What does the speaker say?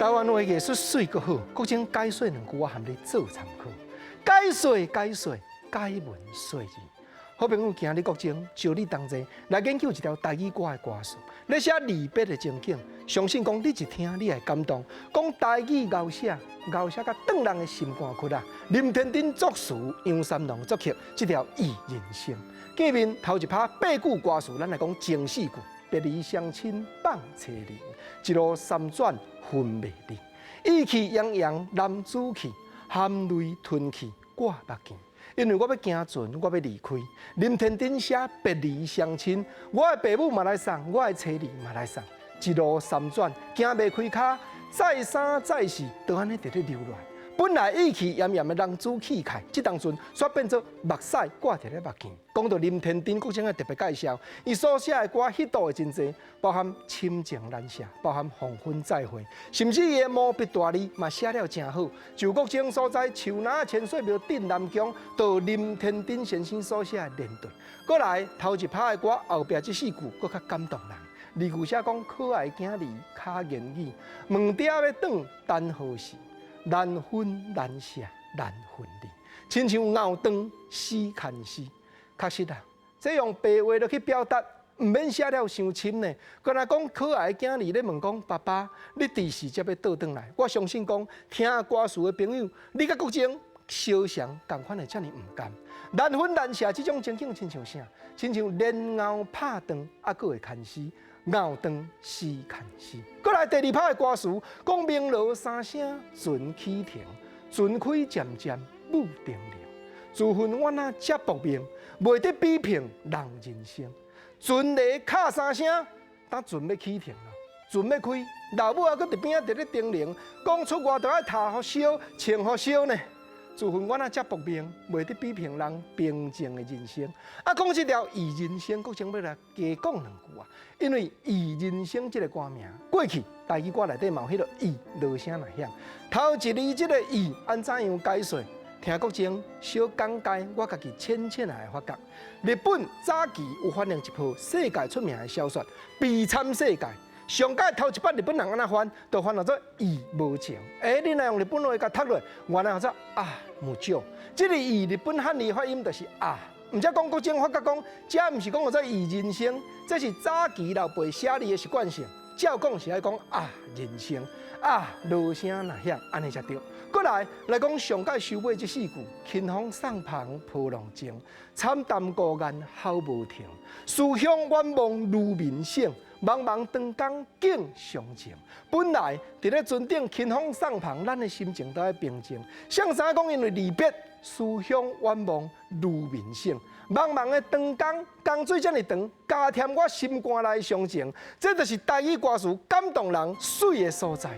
台灣話藝術媠閣好，國珍解說兩句，我含你做參考。解說解說解文說字。好朋友，今日國珍招你同齊來研究一條台語歌的歌詞，咧寫離別的情景，相信講你一聽你會感動。講台語𠢕寫，𠢕寫甲轉人的心肝窟啊！林添丁作詞，楊三郎作曲，這條《憶人生》。見面頭一拍八句歌詞，咱來講前四句：別離相親放凄涼，一路三轉分袂離。意氣洋洋男子氣，含淚吞去掛目鏡。因為我欲行船，我欲離開。林添丁寫別離相親，我的爸母嘛來送，我的妻兒嘛來送。一路三轉，行袂開跤，再三再四，都按呢佇咧留戀。本來意氣洋洋的男子氣概，這當陣煞變做目屎掛佇咧目鏡。講到林添丁，國珍愛特別介紹，伊所寫的歌彼度的真濟，包含深情難捨，包含黃昏再會，甚至伊的毛筆大字嘛寫了誠好。就國珍所在樹林清水廟鎮南宮，到林添丁先生所寫的聯對。過來頭一拍的歌，後壁這四句閣較感動人。二句寫講可愛囝兒較言語，問爹欲轉等何時？難分難捨難分離，親像熬斷死牽絲。確實啊，這用白話落去表達，毋免寫了傷深呢。敢若講可愛囝兒咧問講爸爸，你佇時才欲倒轉來？我相信講聽歌詞的朋友，你佮國珍相像仝款會遮爾毋甘。難分難捨這種情景，親像啥？親像蓮藕拍斷，猶閣會牽絲。熬斷死牽絲。過來第二拍的歌詞，講鳴鑼三聲船起停，船開漸漸舞燈籠。自問我若這薄命，袂得比評人人生。船螺敲三聲，當船欲起停咯，船欲開，老母猶閣佇邊仔佇咧叮嚀，講出外著愛頭予燒，穿予燒呢。自問我若這薄命，袂得比評人平靜的人生。啊，講這條憶人生，國珍欲來加講兩句啊。因為憶人生這個歌名，過去台語歌內底嘛有彼個憶鑼聲若響。頭一字這個憶按怎樣解說？聽國珍小講解，我家己淺淺來發覺。日本早期有翻譯一部世界出名的小說《悲慘世界》。上蓋頭一擺日本人按怎翻，就翻做憶無情。欸，你若用日本話共讀落，原來叫做啊無少。這個憶日本漢字發音就是啊。毋才講國珍發覺講，這毋是講叫做憶人生，這是早期老輩寫字的習慣性。照講是愛講啊人生啊鑼聲若響，按呢才對。過來來講上蓋收尾這四句：輕風送帆波浪靜，慘淡孤雁吼無停。思鄉遠望漁民省，茫茫長江景傷情。本來佇咧船頂輕風送帆，咱的心情都愛平靜。誰知講因為離別，思鄉遠望漁民省，茫茫的長江，江水遮爾長，加添我心肝內傷情。這就是台語歌詞感動人媠的所在。